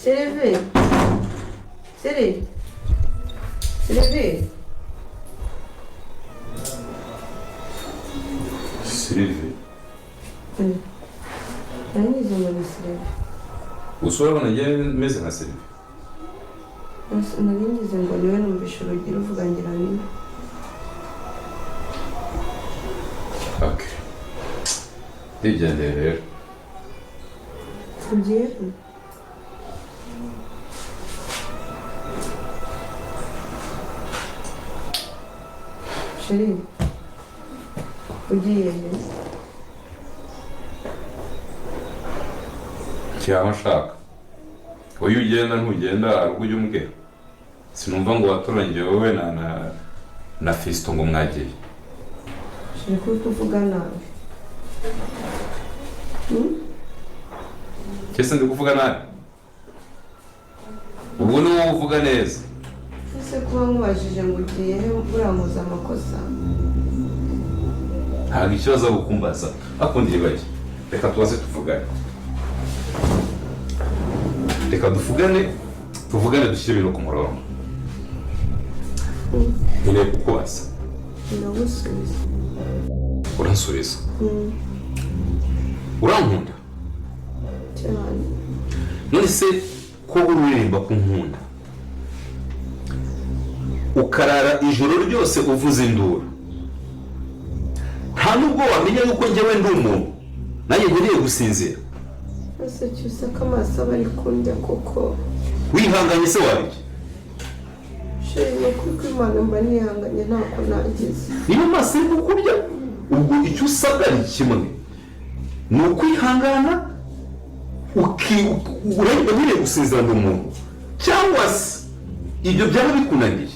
Sylvie, Sylvie, Sylvie. Sylvie. Nari ngo ni Sylvie. Gusa urabona njye meze nka Sylvie. Nari ngize ngo niwe, numvishe urugi ruvuga ngira niwe. Okay. Ndigendeye rero. Ugiye? Chérie, ugiye he? Cyangwa nshaka. Uyu ugenda ntugenda hari ubwo ujya umbwira. Sinumva ngo watoranyije wowe na Fiston ngo mwagiye. Chérie, ko uri kuvuga nabi? Cyese ndi kuvuga nabi? Ubwo ni wowe uvuga neza. Ese kuba nkubajije ngo ugiye he burankoza amakosa? Ntabwo ikibazo ari ukumbaza. Akunda bake. Reka tubaze tuvugane. Reka duvugane, tuvugane dushyire ibintu ku murongo. Nkeneye kukubaza. Ndagusubiza. Uransubiza. Urankunda? Cyane. None se ko uririmba kunkunda, ukarara ijoro ryose uvuza induru, nta nubwo wamenya yuko njyewe ndi umuntu nanjye nkeneye gusinzira? Ese cyusa ko amaso aba ari kundya koko? Wihanganye se wabiki? Chérie, ni ukuri kw'Imana mba nihanganye ntako nagize. Niba amaso ari kukurya, ubwo icyo usabwa ni kimwe, ni ukwihangana, ureba nkeneye gusinzira ndi umuntu, cyangwa se ibyo byaba bikunaniye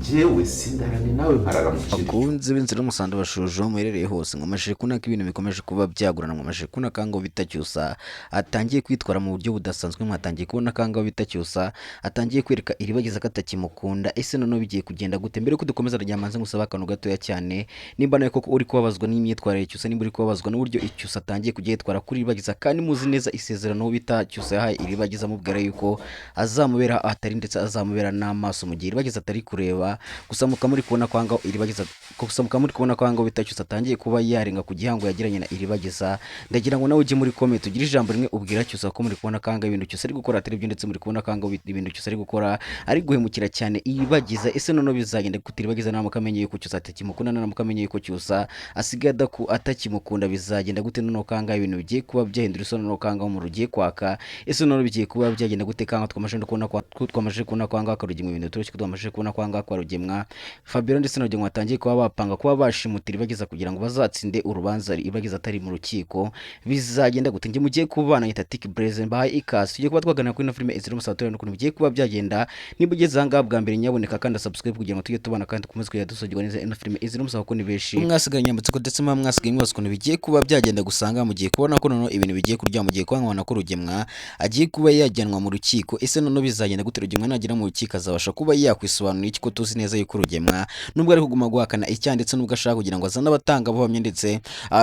njyewe sindarane nawe nkarara mu kirere. Bakunze b'inzira y'umusando bashuje aho muherereye hose, ngo amashije kubona ko ibintu bikomeje kuba byagurana, ngo amashije kubona ko ngo bita Cyusa atangiye kwitwara mu buryo budasanzwe, mwatangiye kubona ko ngo bita Cyusa atangiye kwereka Iribagiza ko atakimukunda. Ese noneho bigiye kugenda gute? Mbere yuko dukomeza ryamanze ngusaba akantu gatoya cyane, nimba nawe koko uri kubabazwa n'imyitwarire Cyusa, nimba uri kubabazwa n'uburyo Cyusa atangiye kujya yitwara kuri Iribagiza, kandi muzi neza isezerano bita Cyusa yahaye Iribagiza amubwira yuko azamubera atari ndetse azamubera n'amaso mu gihe Iribagiza atari kureba. Gusa mukaba muri kubona ko ahangaho Iribagiza, gusa mukaba muri kubona ko ahangaho bita Cyusa atangiye kuba yarenga ku gihango yagiranye na Iribagiza. Ndagira ngo nawe ujye muri comment ugire ijambo rimwe ubwira Cyusa, ko muri kubona ko ahangaho ibintu Cyusa ari gukora atari byo, ndetse muri kubona ko ahangaho ibintu Cyusa ari gukora ari guhemukira cyane Iribagiza. Ese noneho bizagenda gute Iribagiza naramuka amenye yuko Cyusa atakimukunda, naramuka amenye yuko Cyusa asigaye atakimukunda, bizagenda gute noneho ko ahangaha ibintu bigiye kuba byahindura isura, noneho ko ahangaha umuriro ugiye kwaka? Ese noneho bigiye kuba byagenda gute kanga twamaze kubona ko twamaze kubona ko ahangaha Karugemwa ibintu bitoroshye, ko twamaze kubona ko ahangaha kwa Rugemwa Fabiola ndetse na Rugemwa batangiye kuba bapanga kuba bashimutira Iribagiza kugira ngo bazatsinde urubanza Iribagiza atari mu rukiko. Bizagenda gute? Njye mugiye kubana nyita Tiki Blaze, mbahaye ikaze. Tugiye kuba twaganira kuri ino filime Ezra Musatora n'ukuntu bigiye kuba byagenda. Niba ugeze aha ngaha bwa mbere, nyaboneka kandi subscribe kugira ngo tujye tubana kandi dukomeze kujya dusogirwa neza ino filime Ezra Musatora, kuko ni benshi mwasigaye nyambutse ko ndetse muba mwasigaye mwibaza ukuntu bigiye kuba byagenda. Gusanga mugiye kubona ko noneho ibintu bigiye kurya, mugiye kubona ko Rugemwa agiye kuba yajyanwa mu rukiko. Ese noneho bizagenda gute? Rugemwa nagera mu rukiko azabasha kuba yakwisobanura iki, ko tuzi neza yuko Rugemwa nubwo ari kuguma guhakana icyaha ndetse nubwo ashaka kugira ngo azane abatangabuhamya ndetse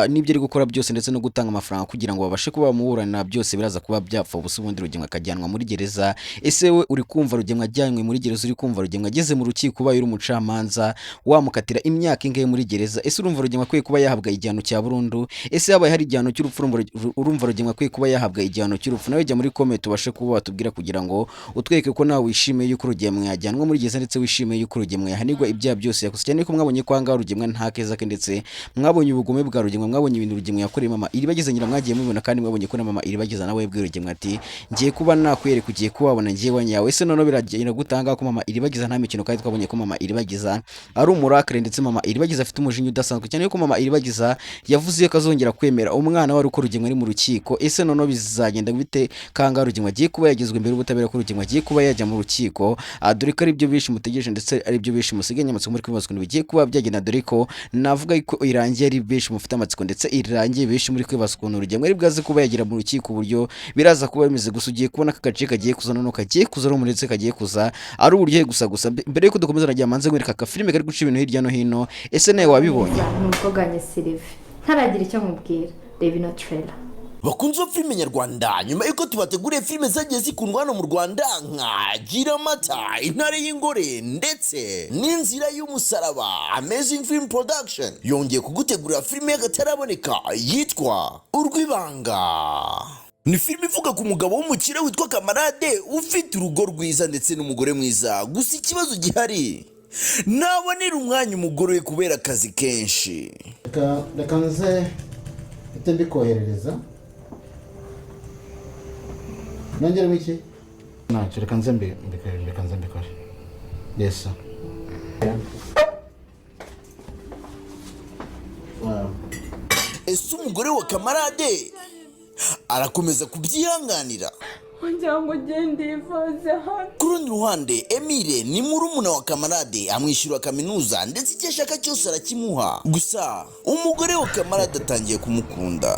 n'ibyo ari gukora byose ndetse no gutanga amafaranga kugira ngo babashe kuba bamuburana, byose biraza kuba byapfa ubusa, ubundi Rugemwa akajyanwa muri gereza. Ese we uri kumva Rugemwa ajyanywe muri gereza, uri kumva Rugemwa ageze mu rukiko ubaye uri umucamanza wamukatira imyaka ingahe muri gereza? Ese urumva Rugemwa akwiye kuba yahabwa igihano cya burundu? Ese habaye hari igihano cy'urupfu, urumva Rugemwa akwiye kuba yahabwa igihano cy'urupfu? Nawe jya muri comment ubashe kuba watubwira kugira ngo utwereke ko nawe wishimiye yuko Rugemwa yajyanwa muri gereza, ndetse wishimiye yuko Rugemwa yahanirwa ibyaha byose yakoze, cyane ko mwabonye ko ahangaha Rugemwa nta keza ke, ndetse mwabonye ubugome bwa Rugemwa, mwabonye ibintu Rugemwa yakoreye mama Iribagiza nyina, mwagiye mubibona, kandi mwabonye ko na mama Iribagiza nawe yabwiye Rugemwa ati ngiye kuba nakwereka, ugiye kuba wabona ngiye wanyawe. Ese noneho biragenda gutanga ko mama Iribagiza nta mikino, kandi twabonye ko mama Iribagiza ari umurakare, ndetse mama Iribagiza afite umujinya udasanzwe, cyane ko mama Iribagiza yavuze ko azongera kwemera umwana we uko Rugemwa ari mu rukiko. Ese noneho bizagenda bite kanga Rugemwa agiye kuba yagezwa imbere y'ubutabera, ko Rugemwa agiye kuba yajya mu rukiko? Dore ko ari byo benshi mutegereje, ndetse ari byo benshi musigaye amatsiko muri kwibaza ukuntu bigiye kuba byagenda, dore ko navuga ko irangiye ari benshi mufite amatsiko, ndetse irangiye benshi muri kwibaza ukuntu Rugemwa ari bwaze kuba yagera mu rukiko, uburyo biraza kuba bimeze. Gusa ugiye kubona ko agace kagiye kuza noneho kagiye kuza ari umuretse, kagiye kuza ari uburyohe gusa. Gusa mbere yuko dukomeza nagiye manze nkwereka aka filime kari guca ibintu hirya no hino. Ese nawe wabibonye? Ni umukobwa wanjye Sylvie. Ntaragira icyo nkubwira, reba ino trailer. Bakunze filime nyarwanda, nyuma y'uko tubateguriye filime zagiye zikundwa hano mu Rwanda nka Gira Amata, Intare y'Ingore ndetse n'Inzira y'Umusaraba, Amazing Film Production yongeye kugutegurira filime y'akataraboneka yitwa Urw'Ibanga. Ni filime ivuga ku mugabo w'umukire witwa Kamarade, ufite urugo rwiza ndetse n'umugore mwiza. Gusa ikibazo gihari, ntabonera umwanya umugore we kubera akazi kenshi. Reka nze mpite mbikoherereza. Nongeremo iki? Ntacyo, reka nze reka nze mbikore. Yes sir. Wow. Ese umugore wa Kamarade arakomeza kubyihanganira? Kugira ngo ugende yivanze hano. Ku rundi ruhande, Emile ni murumuna wa Kamarade, amwishyura kaminuza ndetse icyo ashaka cyose arakimuha. Gusa umugore wa Kamarade atangiye kumukunda.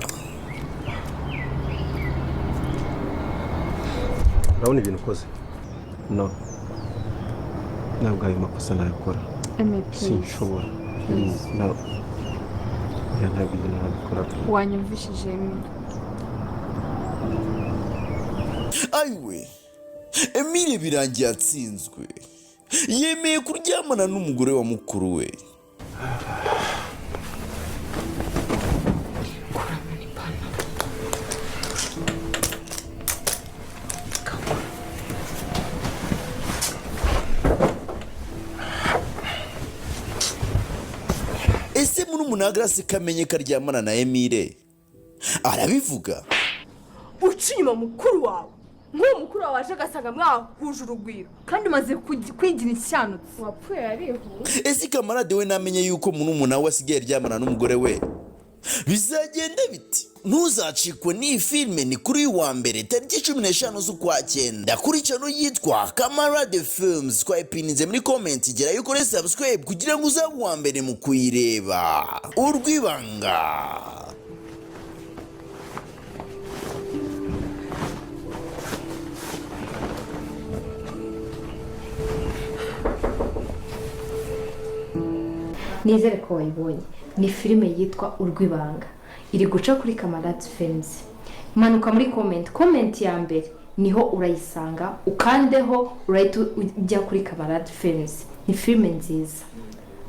Urabona ibintu ukoze? No, ntabwo ayo makosa nayakora. Emi, please. Sinshobora. Please, no. Oya, ntabwo ibyo nabikora. Wanyumvishije, Emi? Ayiwe, Emile birangiye atsinzwe, yemeye kuryamana n'umugore wa mukuru we. Kuramo n'ipantaro. Ese murumuna wa Grace kamenye ko aryamana na Emile, arabivuga? Uca inyuma mukuru wawe, nk'uwo mukuru wawe waje agasanga mwahuje urugwiro kandi umaze kwigira inshanutsi wapfuye yarihuse. Ese Kamarade we namenye yuko murumuna we asigaye aryamana n'umugore we, bizagenda biti? Ntuzacikwe n'iyi filime. Ni kuri uyu wa mbere tariki 15 z'ukwa 9 kuri channel yitwa Kamarade Films. Twayipininze muri comment. Gerayo ukore subscribe kugira ngo uzabe uwa mbere mu kuyireba. Urw'Ibanga. Nizere ko wayibonye. Ni filime yitwa Urw'Ibanga, iri guca kuri Kamarade Films. Manuka muri comment, comment ya mbere niho urayisanga, ukandeho urahita ujya kuri Kamarade Films. Ni filime nziza.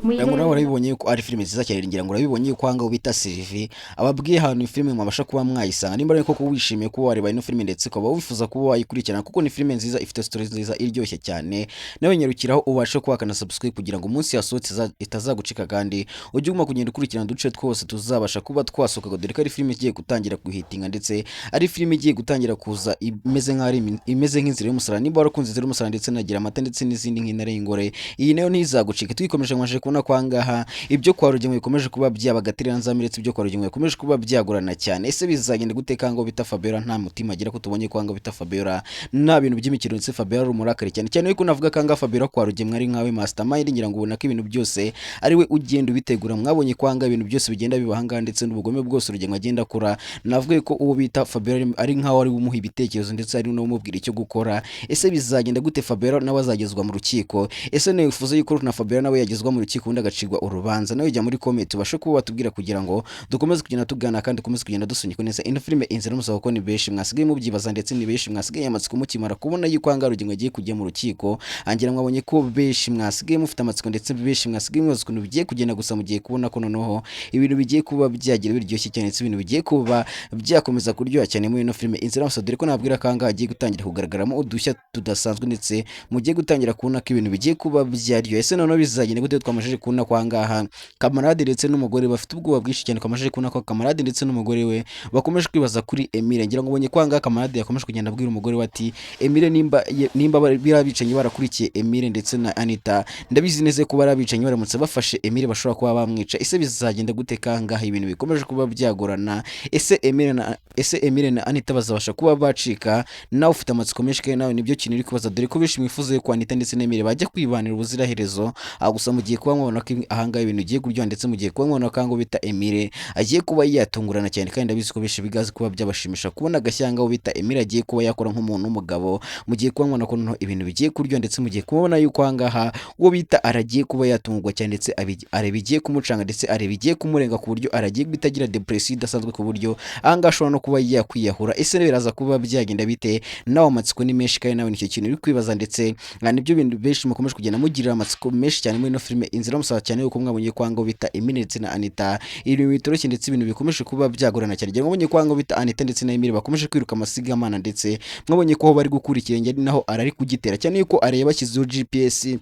Ngira ngo nawe urabibonye yuko ari filime nziza cyane. Ngira ngo urabibonye yuko ahangaha bita Sylvie ababwiye ahantu filime mwabasha kuba mwayisanga. Nimba ari koko wishimiye kuba wareba ino filime ndetse ukaba wifuza kuba wayikurikirana, kuko ni filime nziza ifite story nziza iryoshye cyane, nawe nyarukiraho ubashe kuba wakana subscribe kugira ngo umunsi yasohotse itazagucika, kandi ujye uguma kugenda ukurikirana uduce twose tuzabasha kuba twasohoka, dore ko ari filime igiye gutangira guhitinga, ndetse ari filime igiye gutangira kuza imeze nk'aho ari imeze nk'Inzira y'Umusaraba. Niba warakunze Inzira y'Umusaraba ndetse na Gira Amata ndetse n'izindi nk'Intare y'Ingore, iyi nayo ntizagucika. Twikomeje, mwaje kubona ko ahangaha ibyo kwa Rugema bikomeje kuba byaba agatereranzamba, ndetse ibyo kwa Rugema bikomeje kuba byagorana cyane. Ese bizagenda gute ngo bita Fabiola nta mutima agira, ko tubonye ko ahangaha bita Fabiola nta bintu by'imikino, ndetse Fabiola ari umurakari cyane cyane yuko navuga ko ahangaha Fabiola kwa Rugema ari nkawe mastermind? Ngira ngo ubona ko ibintu byose ari we ugenda ubitegura. Mwabonye ko ahangaha ibintu byose bigenda biba ahangaha, ndetse n'ubugome bwose Rugema agenda akora, navuga ko uwo bita Fabiola ari nkaho ari we umuha ibitekerezo, ndetse ari nawe umubwira icyo gukora. Ese bizagenda gute? Fabiola nawe azagezwa mu rukiko? Ese nifuza yuko na Fabiola nawe yagezwa mu rukiko ubundi agacirwa urubanza? Nawe jya muri comment ubashe kuba watubwira kugira ngo dukomeze kugenda tugana kandi dukomeze kugenda dusunika neza ino filime Inzira y'Umusaraba, kuko ni benshi mwasigaye mubyibaza, ndetse ni benshi mwasigaye amatsiko mukimara kubona yuko ahangaha Rugingo agiye kujya mu rukiko. Angira mwabonye ko benshi mwasigaye mufite amatsiko, ndetse benshi mwasigaye mwibaza ukuntu bigiye kugenda. Gusa mugiye kubona ko noneho ibintu bigiye kuba byagira biryoshye cyane, ndetse ibintu bigiye kuba byakomeza kuryoha cyane muri ino filime Inzira y'Umusaraba, dore ko nabwira ko ahangaha hagiye gutangira kugaragaramo udushya tudasanzwe, ndetse mugiye gutangira kubona ko ibintu bigiye kuba byaryoshye. Ese noneho bizagenda gute? Twamajije kubona ko ahangaha Kamarade ndetse n'umugore bafite ubwoba bwinshi cyane. Twamajije kubona ko Kamarade ndetse n'umugore we bakomeje kwibaza kuri Emile. Ngira ngo ubonye ko ahangaha Kamarade yakomeje kugenda abwira umugore we ati: "Emile, nimba biriya bicanyi barakurikiye Emile ndetse na Anita, ndabizi neza ko bari abicanyi, baramutse bafashe Emile bashobora kuba bamwica." Ese bizagenda gute kangaha ibintu bikomeje kuba byagorana? Ese Emile na Anita bazabasha kuba bacika? Nawe ufite amatsiko menshi kandi nawe nibyo kintu uri kubaza, dore ko benshi mwifuza yuko Anita ndetse na Emile bajya kwibanira ubuziraherezo. Gusa mugiye kuba mwabona ko ahangaha ibintu bigiye kuryoha, ndetse mugiye kuba mwabona ko ahangaha bita Emile agiye kuba yatungurana cyane, kandi ndabizi ko benshi bigazi kuba byabashimisha kubona agashyanga aho bita Emile agiye kuba yakora nk'umuntu w'umugabo. Mugiye kuba mwabona ko noneho ibintu bigiye kuryoha, ndetse mugiye kubona yuko ahangaha uwo bita aragiye kuba yatungurwa cyane, ndetse areba igiye kumucanga, ndetse areba igiye kumurenga ku buryo aragiye guhita agira depression idasanzwe, ku buryo ahangaha ashobora no kuba yakwiyahura. Ese biraza kuba byagenda bite? Nawe amatsiko ni menshi, kandi nawe nicyo kintu uri kwibaza, ndetse nka nibyo bintu benshi mukomeje kugenda mugirira amatsiko menshi cyane muri ino filime Inzira y'Umusaraba, cyane yuko mwabonye ko ahangaha bita Emile ndetse na Anita ibintu bitoroshye, ndetse ibintu bikomeje kuba byagorana cyane. Ngira ngo mwabonye ko ahangaha bita Anita ndetse na Emile bakomeje kwiruka amasigamana, ndetse mwabonye ko aho bari gukura ikirenge ari naho arari kugitera, cyane yuko areba bashyizeho GPS.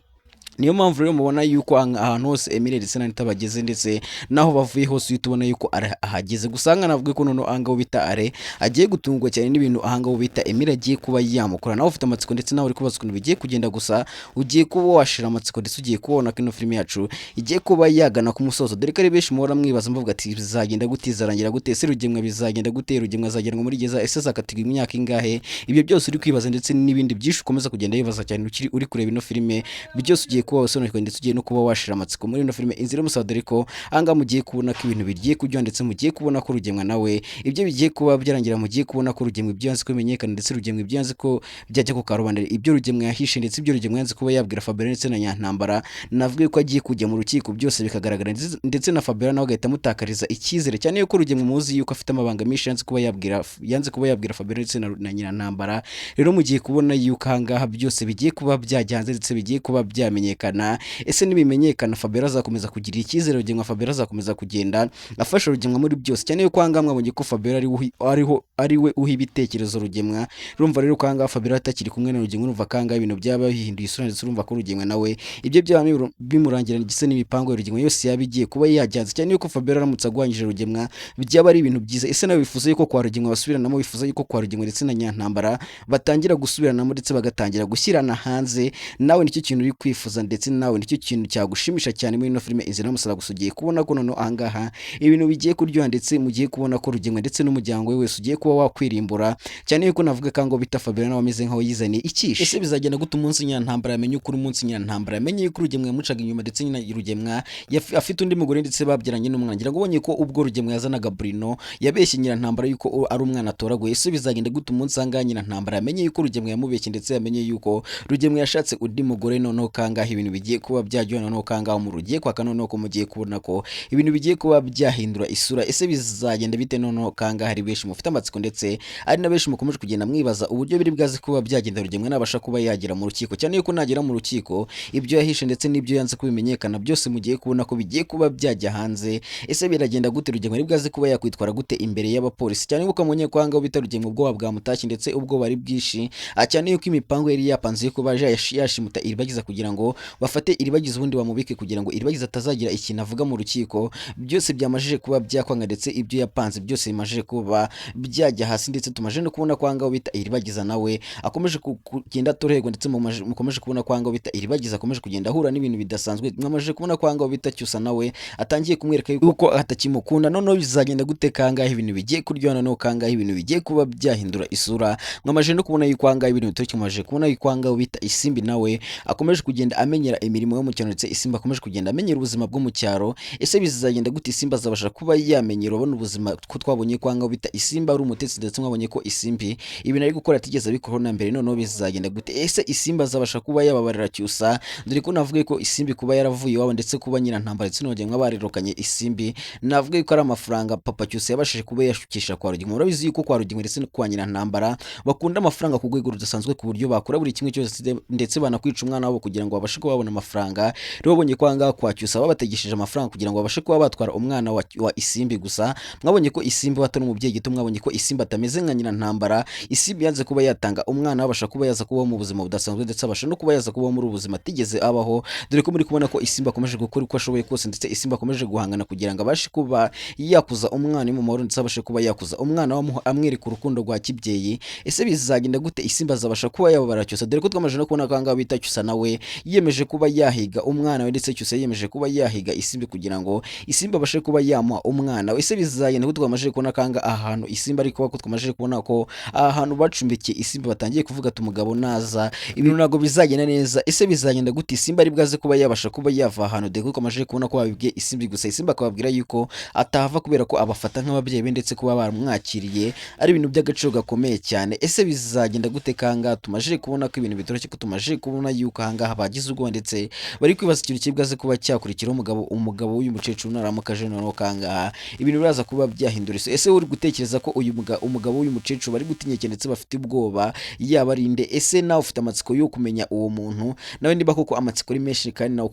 Niyo mpamvu rero mubona yuko ahantu hose Emile ndetse na Anita bageze, ndetse naho bavuye hose, uhita ubona yuko ahageze. Gusa aha navuga ko noneho ahangaha bita Are agiye gutungwa cyane n'ibintu ahangaha bita Emile agiye kuba yamukora. Nawe ufite amatsiko, ndetse nawe uri kubaza ukuntu bigiye kugenda, gusa ugiye kuba washira amatsiko, ndetse ugiye kubona ko ino filime yacu igiye kuba yagana ku musozo, dore ko ari benshi muhora mwibaza muvuga ati bizagenda gute, izarangira gute, ese Rugemwa bizagenda gute, Rugemwa azagenwa muri gereza, ese azakatirwa imyaka ingahe? Ibyo byose uri kwibaza, ndetse n'ibindi byinshi ukomeza kugenda wibaza cyane ukiri uri kureba ino filime, byose ugiye kuba wasobanukirwa, ndetse ugiye no kuba washira amatsiko muri ino filime Inzira y'Umusaraba, dore ko ahangaha mugiye kubona ko ibintu bigiye kuryoha, ndetse mugiye kubona ko Rugemwa nawe ibyo bigiye kuba byarangira, mugiye kubona ko Rugemwa ibyo yanze ko bimenyekana, ndetse Rugemwa ibyo yanze ko byajya ku karubanda, ibyo Rugemwa yahishe, ndetse ibyo Rugemwa yanze kuba yabwira Fabiola ndetse na Nyantambara, navuga ko agiye kujya mu rukiko byose bikagaragara, ndetse na Fabiola nawe agahita amutakariza icyizere, cyane yuko Rugemwa muzi yuko afite amabanga menshi yanze kuba yabwira Fabiola ndetse na Nyirantambara. Rero mugiye kubona yuko ahangaha byose bigiye kuba byajya hanze, ndetse bigiye kuba byamenyekana. Ese nibimenyekana, Fabiola azakomeza kugira icyizere Rugemwa? Fabiola azakomeza kugenda afasha Rugemwa muri byose, cyane yuko ahangaha mwabonye ko Fabiola ariho ari we uha ibitekerezo Rugemwa. Urumva rero ko ahangaha Fabiola atakiri kumwe na Rugemwa, urumva ko ahangaha ibintu byaba bihinduye isura, ndetse urumva ko Rugemwa nawe ibyo byaba bimurangirana igisa n'imipango ya Rugemwa yose yaba igiye kuba yajyanze, cyane yuko Fabiola aramutse agwanyije Rugemwa byaba ari ibintu byiza. Ese nawe wifuza yuko kwa Rugemwa basubiranamo? Wifuza yuko kwa Rugemwa ndetse na Nyantambara batangira gusubiranamo, ndetse bagatangira gushyirana hanze? Nawe nicyo kintu uri kwifuza, ndetse nawe nicyo kintu cyagushimisha cyane muri ino filime Inzira y'Umusaraba. Gusa ugiye kubona ko noneho ahangaha ibintu bigiye kuryoha, ndetse mugiye kubona ko Rugemwa ndetse n'umuryango we wese ugiye kuba wakwirimbura, cyane yuko navuga ko ngo bita Fabiola nawe ameze nkaho yizaniye ikishi. Ese bizagenda gute umunsi Nyantambara yamenye ukuri, umunsi Nyantambara yamenye yuko Rugemwa yamucaga inyuma, ndetse nyina Rugemwa afite undi mugore, ndetse babyaranye n'umwana? Ngira ngo ubonye ko ubwo Rugemwa yazanaga Bruno yabeshye Nyirantambara yuko ari umwana atoraguye. Ese bizagenda gute umunsi ahangaha Nyirantambara yamenye yuko Rugemwa yamubeshye, ndetse yamenye yuko Rugemwa yashatse undi mugore? Noneho kangaha ibintu bigiye kuba byaryoha, noneho kangaha umuriro ugiye kwaka, noneho ko mugiye kubona ko ibintu bigiye kuba byahindura isura. Ese bizagenda bite? Noneho kangaha ari benshi mufite amatsiko, ndetse ari na benshi mukomeje kugenda mwibaza uburyo biri bwaze kuba byagenda Rugemwa nabasha kuba yagera mu rukiko, cyane yuko nagera mu rukiko ibyo yahishe ndetse n'ibyo yanze kubimenyekana byose mugiye kubona ko bigiye kuba byajya hanze. Ese biragenda gute? Rugemwa ari bwaze kuba yakwitwara gute imbere y'abapolisi, cyane yuko mubonye ko ahangaha bita Rugemwa ubwoba bwamutashye, ndetse ubwoba ari bwinshi, cyane yuko imipango yari yapanze yo kuba yashimuta Iribagiza kugira ngo bafate Iribagiza ubundi bamubike, kugira ngo Iribagiza atazagira ikintu avuga mu rukiko, byose byamajije kuba byakwanga, ndetse ibyo yapanze byose bimajije kuba byajya hasi, ndetse tumaje no kubona ko ahangaha bita Iribagiza nawe akomeje kugenda atoroherwa, ndetse mukomeje kubona ko ahangaha bita Iribagiza akomeje kugenda ahura n'ibintu bidasanzwe. Mwamaze kubona ko ahangaha bita Cyusa nawe atangiye kumwereka yuko atakimukunda. Noneho bizagenda gute kangahe ibintu bigiye kuryoha? Noneho kangahe ibintu bigiye kuba byahindura isura? Mwamaze no kubona yuko ahangaha ibintu bitoroshye. Mwamaze kubona yuko ahangaha bita Isimbi nawe akomeje kugenda amenyera imirimo yo mu cyaro, ndetse Isimbi akomeje kugenda amenyera ubuzima bwo mu cyaro. Ese bizagenda gute? Isimbi azabasha kuba yamenyera abona ubuzima, ko twabonye ko ahangaha bita Isimbi ari umutetsi, ndetse mwabonye ko Isimbi ibintu ari gukora atigeze abikoraho na mbere. Noneho bizagenda gute? Ese Isimbi azabasha kuba yababarira Cyusa? Dore ko navuga ko Isimbi kuba yaravuye iwabo, ndetse kuba Nyirantambara ndetse n'abageni barirukanye Isimbi, navuga ko ari amafaranga papa Cyusa yabashije kuba yashukisha kwa Rugingo. Murabizi yuko kwa Rugingo ndetse no kwa Nyirantambara bakunda amafaranga ku rwego rudasanzwe, ku buryo bakora buri kimwe cyose, ndetse banakwica umwana wabo kugira ngo babashe kuba babona amafaranga. Rero babonye ko ahangaha kwa Cyusa babategesheje amafaranga kugira ngo babashe kuba batwara umwana wa Isimbi. Gusa mwabonye ko Isimbi atari umubyeyi gito, mwabonye ko Isimbi atameze nka Nyirantambara. Isimbi yanze kuba yatanga umwana, abasha kuba yaza kubaho mu buzima budasanzwe, ndetse abasha no kuba yaza kubaho muri ubu buzima atigeze abaho, dore ko muri kubona ko Isimbi akomeje gukora uko ashoboye kose, ndetse Isimbi akomeje guhangana kugira ngo abashe kuba yakuza umwana mu mahoro, ndetse abashe kuba yakuza umwana amwereka urukundo rwa kibyeyi. Ese bizagenda gute? Isimbi azabasha kuba yababara Cyusa? Dore ko twamaze no kubona ko ahangaha bita Cyusa nawe yiyemeje. Yiyemeje kuba yahiga umwana we, ndetse Cyusa yiyemeje kuba yahiga Isimbi kugira ngo Isimbi abashe kuba yamuha umwana we. Ese bizagenda ko twamaze kubona kanga ahantu Isimbi ari kuba, ko twamaze kubona ko ahantu bacumbikiye Isimbi batangiye kuvuga ati umugabo naza ibintu ntabwo bizagenda neza. Ese bizagenda gute Isimbi ari bwaze kuba yabasha kuba yava ahantu, dore ko twamaze kubona ko babibwiye Isimbi, gusa Isimbi akababwira yuko atahava kubera ko abafata nk'ababyeyi be, ndetse kuba baramwakiriye ari ibintu by'agaciro gakomeye cyane. Ese bizagenda gute kanga tumaze kubona ko ibintu bitoroshye, ko tumaze kubona yuko ahangaha bagize ubwoba, ndetse bari kwibaza ikintu kibwaze kuba cyakurikiraho umugabo w'uyu mukecuru naramuka aje noneho kangaha ibintu biraza kuba byahindura ese. Ese uri gutekereza ko uyu umugabo w'uyu mukecuru bari gutinya cyane ndetse bafite ubwoba yaba ari nde? Ese nawe ufite amatsiko yo kumenya uwo muntu? Nawe niba koko amatsiko ari menshi kandi nawe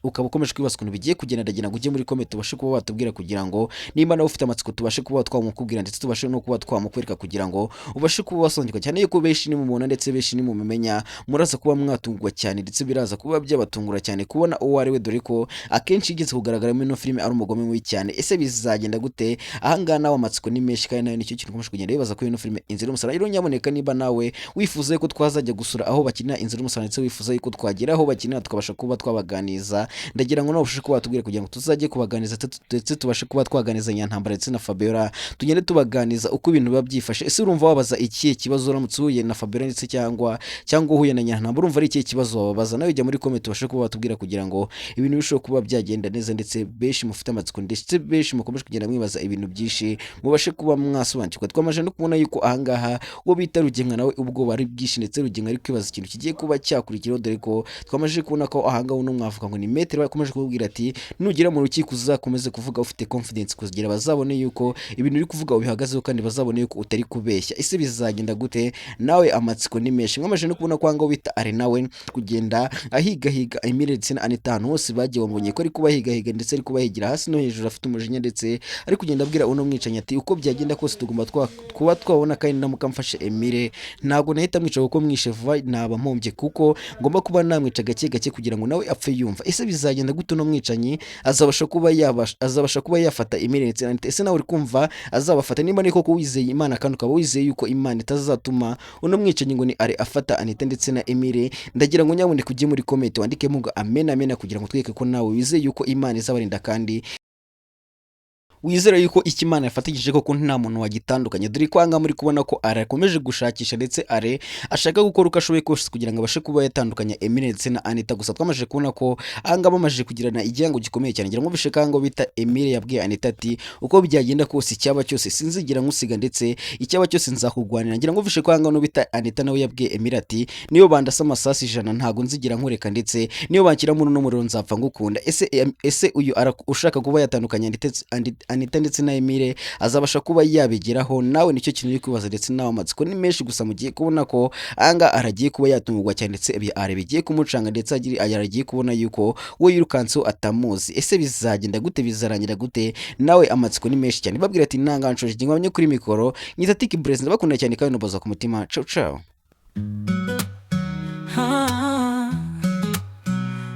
ukaba ukomeje kwibaza ukuntu bigiye kugenda, ndagira ngo ujye muri comment tubashe kuba watubwira, kugira ngo nimba nawe ufite amatsiko tubashe kuba twamukubwira, ndetse tubashe no kuba twamukwereka kugira ngo ubashe kuba wasobanukirwa cyane yuko benshi nimumubona ndetse benshi nimumumenya muraza kuba mwatungwa cyane, ndetse biraza kuba byabatungura cyane kubona uwo ari we, dore ko akenshi yigeze kugaragara muri ino filime ari umugome mubi cyane. Ese bizagenda gute? Ahangaha nawe amatsiko ni menshi, kandi nawe nicyo kintu ukomeje kugenda wibaza kuri ino filime Inzira y'Umusaraba. Rero nyaboneka niba nawe wifuza yuko twazajya gusura aho bakinira Inzira y'Umusaraba, ndetse wifuza yuko twagera aho bakinira tukabasha kuba twabaganiza, ndagira ngo nawe ubashe kuba watubwira kugira ngo tuzajye kubaganiza, ndetse tubashe kuba twaganiza Nyantambara ndetse na Fabiola, tugende tubaganiza uko ibintu biba byifashe. Ese urumva wabaza ikihe kibazo uramutse uhuye na Fabiola ndetse cyangwa uhuye na Nyantambara? Urumva ari ikihe kibazo wababaza? Nawe jya muri comment tubashe kuba watubwira kugira ngo ibintu bishobore kuba byagenda neza, ndetse benshi mufite amatsiko, ndetse benshi mukomeje kugenda mwibaza ibintu byinshi mubashe kuba mwasobanukirwa. Twamaze no kubona yuko ahangaha uwo bita Rugemwa nawe ubwoba ari bwinshi, ndetse Rugemwa ari kwibaza ikintu kigiye kuba cyakurikiraho, dore ko twamaze kubona ko ahangaha uno mwavuga ngo ni Metero bakomeje kumubwira ati nugera mu rukiko uzakomeze kuvuga ufite confidence kugira bazabone yuko ibintu uri kuvuga ubihagazeho, kandi bazabone yuko utari kubeshya. Ese bizagenda gute? Nawe amatsiko ni menshi. Mwamaze no kubona ko ahangaha bita Ari nawe kugenda ahigahiga Emile ndetse na Anita ahantu hose bagiye, bamubonye ko ari kubahigahiga ndetse ari kubahigira hasi no hejuru afite umujinya, ndetse ari kugenda abwira uno mwicanyi ati uko byagenda kose tugomba kuba twabona, kandi ndamuka mfashe Emile ntabwo nahita mwica kuko mwishe vuba naba mpombye, kuko ngomba kuba namwica gake gake kugira ngo nawe apfe yumva. Ese bizagenda gute? Uno mwicanyi azabasha kuba yafata Emile ndetse na Anita? Ese nawe uri kumva azabafata? Niba ni koko wizeye Imana kandi ukaba wizeye yuko Imana itazatuma uno mwicanyi ngo ni Ari afata Anita ndetse na Emile, ndagira ngo nyabuneka ujye muri comment wandikemo ngo amen amen, kugira ngo twereke ko nawe wizeye yuko Imana izabarinda, kandi wizera yuko icyo Imana yafatanyije koko nta muntu wagitandukanye. Dore ko ahangaha muri kubona ko Are akomeje gushakisha, ndetse Are ashaka gukora uko ashoboye kose kugira ngo abashe kuba yatandukanya Emile ndetse na Anita. Gusa twamaze kubona ko ahangaha bamaze kugirana igihango gikomeye cyane. Ngira ngo bishe kango bita Emile yabwiye Anita ati uko byagenda kose icyaba cyose sinzigera nkusiga, ndetse icyaba cyose nzakugwanira. Ngira ngo bishe ko ahangaha bita Anita nawe yabwiye Emile ati niyo bandasa amasasu 100 ntago nzigera nkureka, ndetse niyo banshyira muri uno muriro nzapfa ngukunda. Ese uyu ushaka kuba yatandukanya Anita ndetse na Emile azabasha kuba yabigeraho? Nawe nicyo kintu uri kwibaza, ndetse nawe amatsiko ni menshi. Gusa mugiye kubona ko anga aragiye kuba yatungurwa cyane, ndetse Are bigiye kumucanga, ndetse aragiye kubona yuko we yirukanseho atamuzi. Ese bizagenda gute? Bizarangira gute? Nawe amatsiko ni menshi cyane. Babwira ati nanga nshoje ngwamye kuri mikoro nyita Tiki Blaze, ndabakunda cyane kandi nubaza ku mutima. Ciao ciao.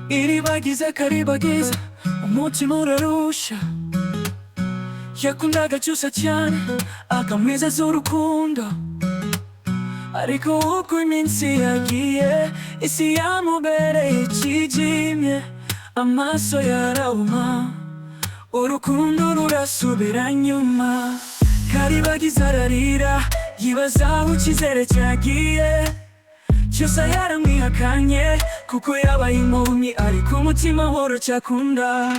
Iribagiza karibagiza umutima urarusha, yakundaga Cyusa cyane akamwizeza urukundo, ariko uko iminsi yagiye isi yamubereye ikijimye, amaso yarahuma urukundo rurasubira nyuma. Karibagiza ararira yibaza aho icyizere cyagiye, Cyusa yaramwihakanye kuko yabaye impumyi, ariko umutima worocyakunda.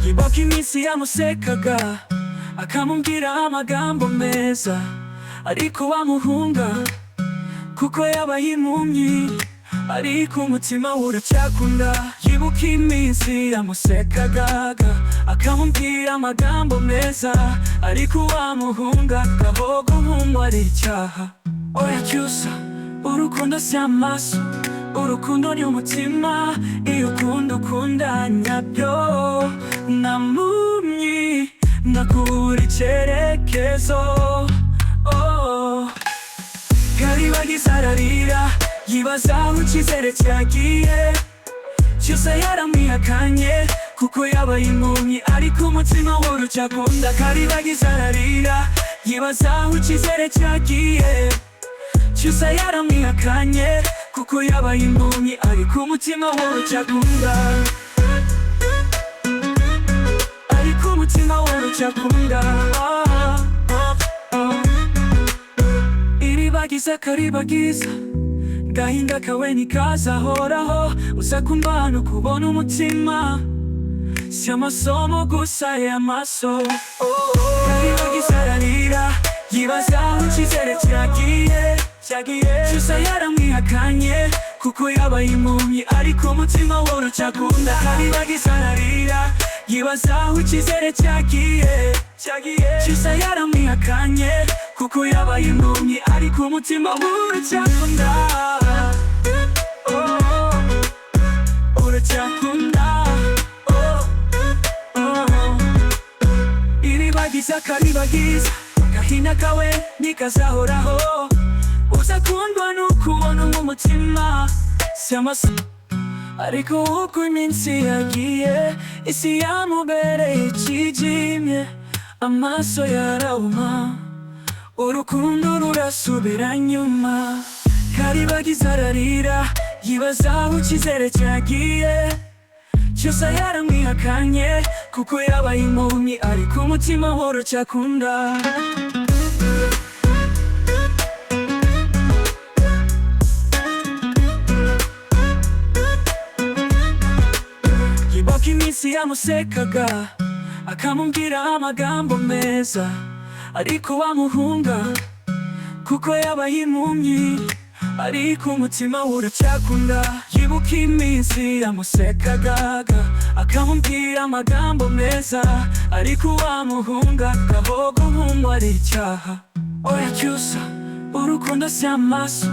Yibuka iminsi yamusekaga akamubwira amagambo meza, ariko wamuhunga kuko yabaye impumyi, ariko umutima uracyakunda. Yibuka iminsi yamusekaga akamubwira amagambo meza, ariko wamuhunga aho guhungwa ari icyaha. Oya Cyusa, urukundo si amaso, urukundo ni umutima, iyo ukunda ukunda nyabyo, nta mpumyi nakubura icyerekezo. Oh. Karibagiza ararira yibaza aho icyizere cyagiye, Cyusa yaramwihakanye Kuko yabaye impumyi, ariko umutima w'urucakunda. Karibagiza ararira, yibaza aho icyizere cyagiye. Cyusa yaramwihakanye, kuko yabaye impumyi, ariko umutima w'urucakunda. Ariko umutima w'urucakunda. Ah, ah, ah. Iribagiza, karibagiza, gahinda kawe ntikazahoraho. Uza kumbana ukubona umutima, si amasomo gusa y'amaso. Oh, oh. Karibagiza ararira, yibaza aho icyizere cyagiye, cyagiye. Cyusa yaramwihakanye, kuko yabaye impumyi, ariko umutima w'urucakunda. Karibagiza ararira, yibaza aho icyizere cyagiye, cyagiye. Cyusa yaramwihakanye, kuko yabaye impumyi, ariko umutima w'urucakunda. Oh, uracyakunda. Oh, oh. Iribagiza, karibagiza, gahinda kawe ntikazahoraho. Uzakundwa n'ukubona nk'umutima, si amaso. Ariko uko iminsi yagiye, isi yamubereye ikijimye. Amaso yarahuma, urukundo rurasubira nyuma. Karibagiza ararira, yibaza aho icyizere cyagiye. Cyusa yaramwihakanye, kuko yabaye impumyi, ariko umutima w'urucyakunda. Yibuka iminsi yamusekaga, akamubwira amagambo meza, ariko wamuhunga, kuko yabaye impumyi, ariko umutima w'uracyakunda. Yibuka iminsi yamusekaga, akamubwira amagambo meza, ariko wamuhunga, aho guhungwa ari icyaha. Oya Cyusa, urukundo si amaso,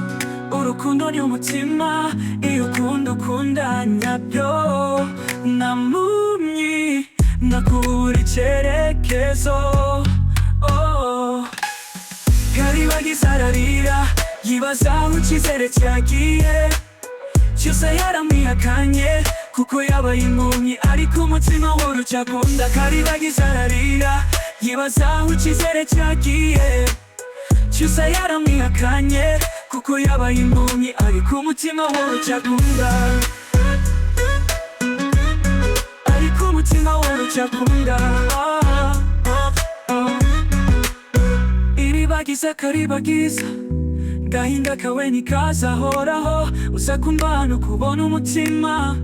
urukundo ni umutima. Iyo ukunda, ukunda nyabyo. Nta mpumyi nakubura icyerekezo. Oh. Karibagiza ararira, yibaza aho icyizere cyagiye. Cyusa yaramwihakanye, kuko yabaye impumyi, ariko umutima w'urucakunda. Karibagiza ararira, yibaza aho icyizere cyagiye. Cyusa yaramwihakanye, kuko yabaye impumyi, ariko umutima w'urucakunda. Ariko umutima w'urucakunda. Ah, ah, ah. Iribagiza, karibagiza, gahinda kawe ntikazahoraho. Uza kumbana ukubona umutima,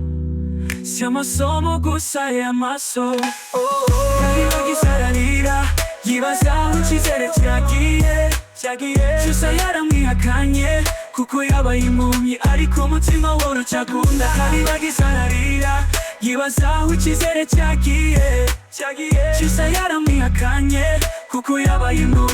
si amasomo gusa y'amaso. Oh, oh. Karibagiza ararira, yibaza aho icyizere cyagiye, cyagiye. Cyusa yaramwihakanye, kuko yabaye impumyi, ariko umutima w'urucakunda. Karibagiza ararira, yibaza aho icyizere cyagiye, cyagiye. Cyusa yaramwihakanye, kuko yabaye impumyi.